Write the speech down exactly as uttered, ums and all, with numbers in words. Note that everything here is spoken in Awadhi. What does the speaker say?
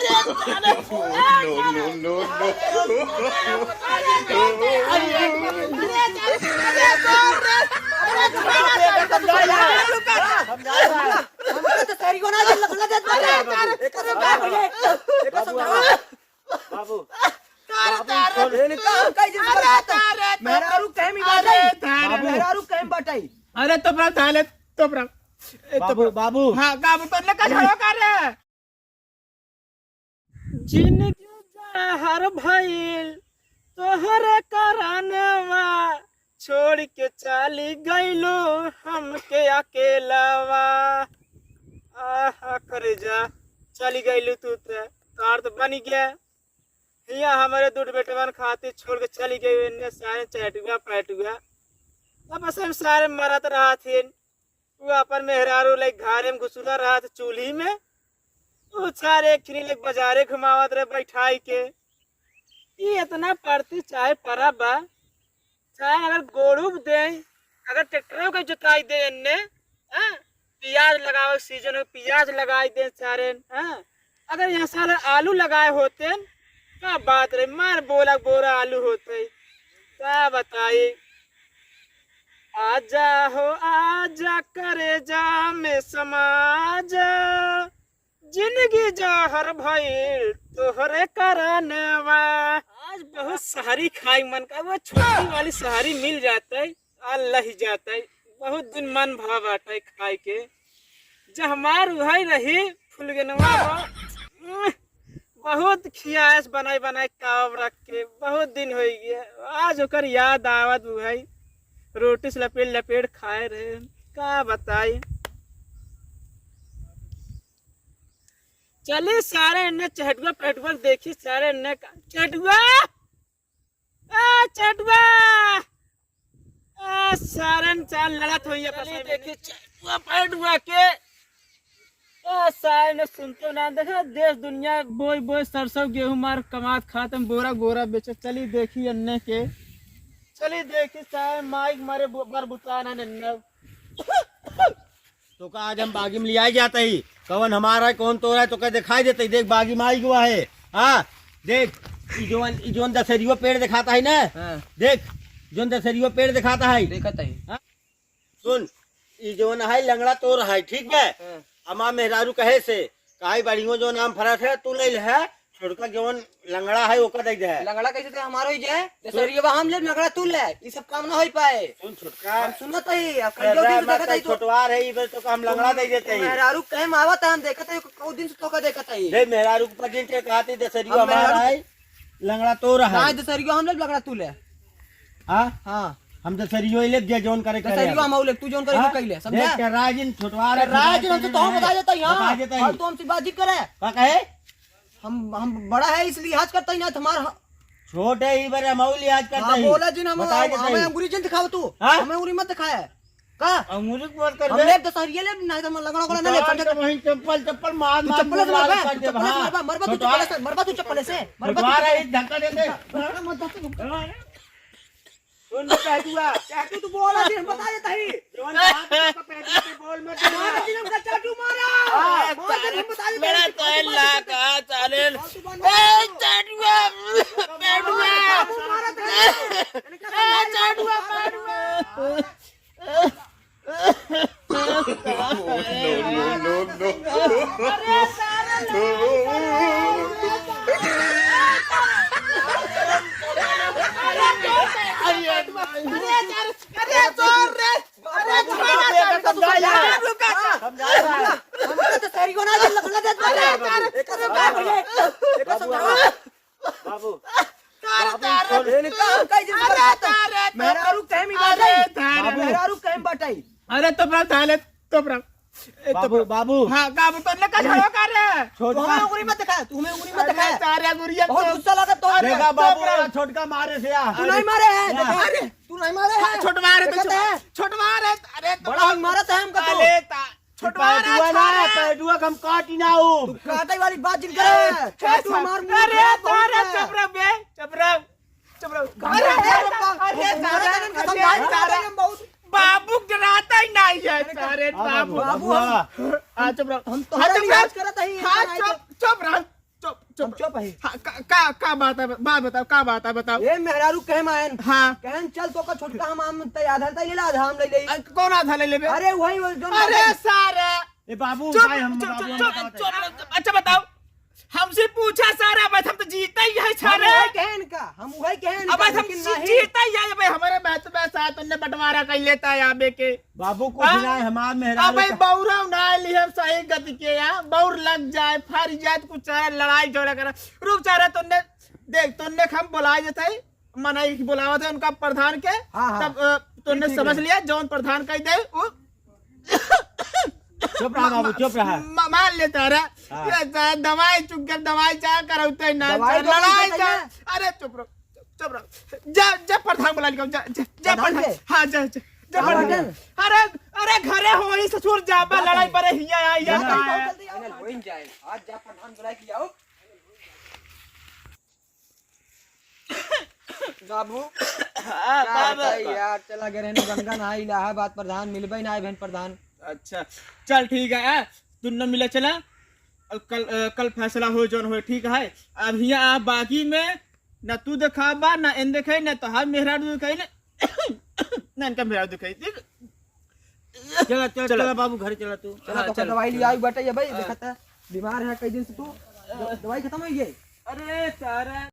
No, no, no, no। हमका तो सारी को ना दिल लगना देत बाटे। एका समझावा भैया, एका समझावा। बाबू, बाबू, छोड़। इनका हम कई दिन से बरसात है। मेहरारू कहीं भी बाटे। बाबू। मेहरारू कहीं बाटे। अरे तो बड़ा धाले, तो बड़ा। ए, तो बाबू, बड़ा। बाबू। हाँ, का बाबू, तो ने का झगड़ा कर रहे? जिनगी जहर भइल तोहरे कारणवा, छोड़ के चली गइलू हमके अकेलवा। आहा करेजा, चली गइलू तू त, तार त बनी गया। हिया हमरे दूध बेटवन खातिर छोड़ के चली गई, एन्ने सारे चैटुआ पैटुआ। अब बस हम सारे मरत रहत हिन। उ अपन मेहरारू ले घरे में घुसुला रहत चूल्ही में। उ सारे एक ठिनी ले बाजारे घुमावत रहे बैठाई के। ई इतना परती चाहे परा बा, चाहे अगर गोड़ू दे, अगर ट्रैक्टरों के जोताई दे एन्ने, हाँ, पियाज लगावे सीजन में पियाज लगाई दे सारे, हाँ, अगर यहाँ सारे आलू लगाए होते, का बात रहे, मार बोला बोरा आलू होते, का बताई। आजा हो आजा करेजा में समा जा, जिनगी जहर भइल तोहरे कारणवा। आज बहुत सहरी खाई मन का, वो छोटी वाली सहरी मिल जाते, आ लही जाते। बहुत दिन मन भा बाटे खाए के। जहमार उहइ रही फुलगेनवा बा। बहुत खियास बनाई बनाई काव रख के, बहुत दिन होइ गया। आज ओकर याद आवत उहइ, रोटी से लपेट लपेट खाए रहे। का बताई। चली सारे एन्ने चहटुआ पहटुआ देखी, सारे एन्ने का, चहटुआ, ए चहटुआ, ए सारन चाल लड़त होई आपस में। देखी चहटुआ पहटुआ के, ए सारे ने सुनतो ना, देखा देश दुनिया बोई बोई सरसों गेहूं मार कमात खात हम बोरा बोरा बेचे। चली देखी एन्ने के, चली देखी सारे माइक मारे बु-, बर बुताना नन्ना। तोका आज हम बागी में लियाई जात ही, कवन हमार है, कवन तोर है, तोका देखाई देत ही। देख, बागी में आई गवा है। हाँ, देख, ई जवन, ई जवन दशहरियो पेड़ देखात ही ना, हाँ। देख, जवन दशहरियो पेड़ देखात ही। देखत ही। हाँ? सुन, ई जवन है, लंगड़ा तोर है, ठीक बा? हाँ। हमार मेहरारू कहे से, काहे बढ़ियो जवन आम फरत है, तू ले ले है, छोटका जवन लंगड़ा है, ओका दे दे है। लंगड़ा कैसे दे, हमारो ही जे? दशहरिया बा हम लेब, लंगड़ा तू ले, ई सब काम ना होई पाए। सुन छोटका। हम सुनत ही, अब कल जो दिन से देखत ही तो छोटवार है, ई बेर तो हम लंगड़ा दे देते ही। मेहरारू कहे में आवत है, हम देखत ही, कौ दिन से तोका देखत ही। दे मेहरारू के पजिन के कहती दशहरियो हमारा है, लंगड़ा तोर है। ना, दशहरियो हम लेब, लंगड़ा तू ले। हाँ? हाँ। हम दशहरियो ही लेब, जे जौन करे करे दशहरियो अब। हम लेब, तू जौन करे हाँ? वो कइले, समझा? देख के राजिन छोटवार है, राजिन हमसे तो हम बता देता ही, हाँ। बता देता ही। और तू हमसे बातचीत करे। का कहे? हम, हम बड़ा है, इसलिए लिहाज करता ही ना तुम्हारा। छोट है, ई बार हम और लिहाज करता हाँ, ही। बोला जिन हम, बता देता हमें ही। अंगुरी जिन दिखाओ तू। हाँ? हमें अंगुरी मत दिखाए। का? अंगुरी मत कर हम दे। लेब दशहरिया लेब, नहीं तो हम लंगड़ा उंगड़ा ना लेब, समझा? तो वहीं चप्पल, चप्पल मार, तू मार, चप्पल से मार, मरबा, मार तू दे, चप्पल से हाँ। मरबा, मरबा तू छोटवार चप्पल से, मरबा तू चप्पल से, मरबा तू छोटवार चप्पल है, से। धक्का दे दे। मत धक्का दे। सुन बे पहलुआ। चाटू तू बोला जी, हम बता देता ही। जवन बात है, तो पहलुआ के बोल मत दे। मारा जी, हमका चाटू मारा। हाँ, मार दे, हम बता देता ही। मेरा तो लागा, साले। फालतू बात मत ए, करो। चाटुआ, पहलुआ। बाबू मारा था। ए, चाटुआ, पहलुआ। No, no, no, no। अरे, सारे लोग। अरे, अरे, अरे, अरे, चोर रे। अरे, चोर रे। हमका तो सही को ना दिल लगना देता। अरे, अरे, एक बाबू, बाबू, बाबू, बाबू, छोड़। इनका हम कई दिन से अरे, बता। अरे, मेहरारू कहीं भी अरे, बाटे। अरे। मेहरारू कहीं बाटे। अरे, तो बड़ा धाले, तो बड़ा। ए, तो बाबू, बड़ा। बाबू। हाँ, का बाबू, तन्ने का झगड़ा कर रहे हैं? छोटका। तू हमें उंगली मत दिखा, तू हमें उंगली मत अरे, दिखा। तारे गुरिया बहुत तो गुस्सा लगा तो। अरे, देखा बाबू, तो बड़ा। छोटका मारे से आ। तू नहीं मारे है, ना। देखा। अरे, तू नहीं मारे है। हाँ, छोटवा रहे तो देखा छोट-, है। छोटवा रहे, अरे, तो बड़ा हम मारत है हमका तो। अरे, ता-, छोटवा रहा, पैटुआ ना, छोटवा। पैटुआ के हम काटी ना हो। तू काटे वाली बात जिन करे। ए, चाटू ए, मार मुंह अरे, पे, बहुत तारे है। चुप रह बे, चुप रह, चुप रह। अरे, अरे, अरे, अरे, अरे, तारे, अरे, तारे। हम बहुत बाबू डराता ही नहीं है, अरे, तारे हाँ, बाबू। बाबू, बाबू, हाँ। हाँ, चुप रह। हम तो हाँ, हर चुप रह। इलाज करत ही, हाँ, इतना चुप, चुप रह, चुप। चुप। हम चुप है। हाँ, का, का, का बात है? बात बताओ, का बात है, बताओ। ए मेहरारू कहे मायन। हाँ। कहन चल तो का छोटका हम आम तै आधा तै ले ला, आधा हम ले ले। अ, कौन आधा ले लेबे? अरे वही, वही जो अरे सारे। ए बाबू, चुप, भाई, हम चुप, बाबू, चुप, हम चुप, बताओ। चुप, अच्छा बताओ, हमसे पूछा सारा, अब हम तो जीता ही है हम सारे। वही कहे इनका, हम वही कहे इनका, अब हम लेकिन जी-, नहीं। जीता ही है, अब हमारे बात में साथ उनने बंटवारा कर लेता है आबे के। बाबू कुछ हाँ? ना है, हमार मेहरारू अबे का बौरा ना ली हम सही गति के यहाँ, बौर लग जाए, फर जाए, तो कुछ चाहे लड़ाई झगड़ा करा। रुक जा रहा, तुमने देख, तुमने हम बुलाए देते हैं, मना ही बुलावत है उनका प्रधान के, हाँ, हाँ। तब, अ, तुमने ठीक, ठीक समझ है। लिया, जौन प्रधान कह दे, वो चुप रहा बाबू, चुप रहा। म-, मान लेता रहा। हाँ। ये द-, दवाई चुक गया, दवाई चाह करौते ना, दवाई चाह तो लड़ाई नहीं चाह। चाहिए। अरे चुप रहो, चुप रहो। जा, जा प्रधान बुला लिया, जा, जा, जा प्रधान प्रधान। के? हाँ, जा, जा, जा हाँ, प्रधान। प्रधान। अरे, अरे घरे हो ही ससुर जाबा, जा लड़ाई प्रधान। परे हिया, हिया, जा हिया। प्रधान, जल्दी आओ। इन्हें कोई नहीं जाए। आज जा प्रधान बुला के आओ। बाबू, हाँ, का बाबा। बताई यार, चला गए रहने गंगा नहाए इलाहाबाद प्रधान, मिलबे ना आए बहन प्रधान। अच्छा, चल ठीक है, आ, तू न मिला चला, अब कल, अ, कल फैसला हो जौन होए, ठीक है। अब हियाँ आ बागी में न तू देखाबा, न एन देखे, न तोहार मेहरारू देखे, न, न इनका मेहरारू देखे, ठीक? चला, चला, चला। चला बाबू, घर चला तू। चला, हाँ, तो चला, दवाई चला। लिया, बैठा ये भाई, हाँ। देखता है, बीमार है कई दिन से तू। द-, दवाई खत्म हो गई? अरे सारा